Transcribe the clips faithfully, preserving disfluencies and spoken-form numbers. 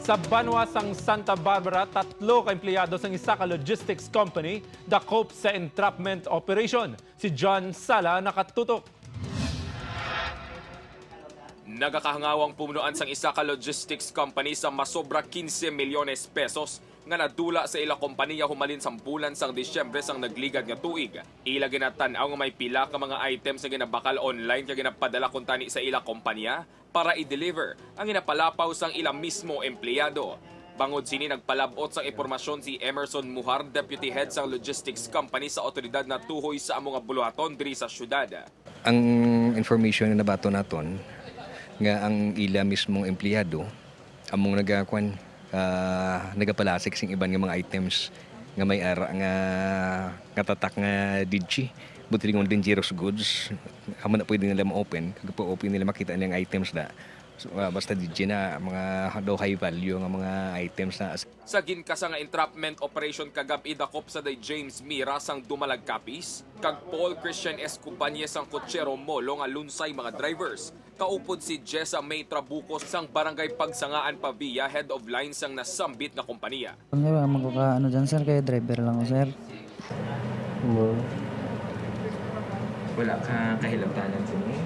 Sa banwa sang Santa Barbara, tatlo ka empleyado sang isa ka logistics company dakop sa entrapment operation. Si John Sala nakatutok. Nagakahangawang pumunuan sang isa ka logistics company sa masobra quince milyones pesos nga nadula sa ila kompanya humalin sang bulan sang Disyembre sang nagligad nga tuig. Ila ginatan-aw nga may pila ka mga items nga ginabakal online kag ginapadala kuntani sa ila kompanya para i-deliver ang ginapalapaw sang ila mismo empleyado. Bangod sini, nagpalab-ot sang impormasyon si Emerson Muhar, deputy head sang logistics company sa awtoridad natuhoy sa amo nga buluhaton diri sa syudad. Ang information nga nabaton naton nga ang ila mismong empleyado among nagakuan, ah, nagapalasik sing iban nga mga items nga may ara nga nga tatak nga digi, buot silingon dangerous goods. Amo na pwede nila ma-open, kag pa-open nila makita nila ang items na. So, ah, basta digi na mga daw high value nga mga items na. Sa ginkasa nga entrapment operation kagab-i, dakop sa day James Mira sang Dumalag, Capiz, kag Paul Christian Escobanye sang Cochero Molo nga Lunsay mga drivers, kaupod si Jessa May Trabuco sang Barangay Pagsangaan, Pavia, head of line sang nasambit nga kompanya. Hindi ba magkaka-, ano dyan, sir? Kaya driver lang ako, sir. Mo. Wala ka kahilantanan sa mga.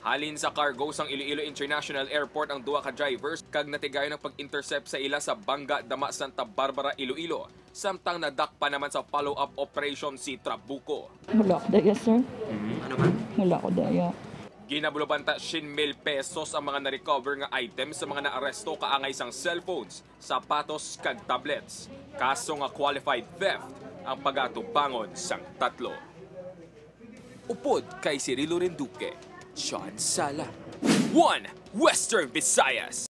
Halin sa cargo sang Iloilo International Airport ang duha ka drivers kag natigayon ang pag-intercept sa ila sa Bangga, Dama, Santa Barbara, Iloilo, samtang nadakpan naman sa follow-up operation si Trabuco. Wala ko daya, sir. Mhm. Ano man? Wala ko daya. Ginabulabanta siyam mil pesos ang mga na-recover nga items sa mga naaresto, kaangay sang cellphones, sapatos, kag tablets. Kaso nga qualified theft ang pag-atubangon sang tatlo. Upod kay Cirilo Renduque, John Sala, One Western Visayas.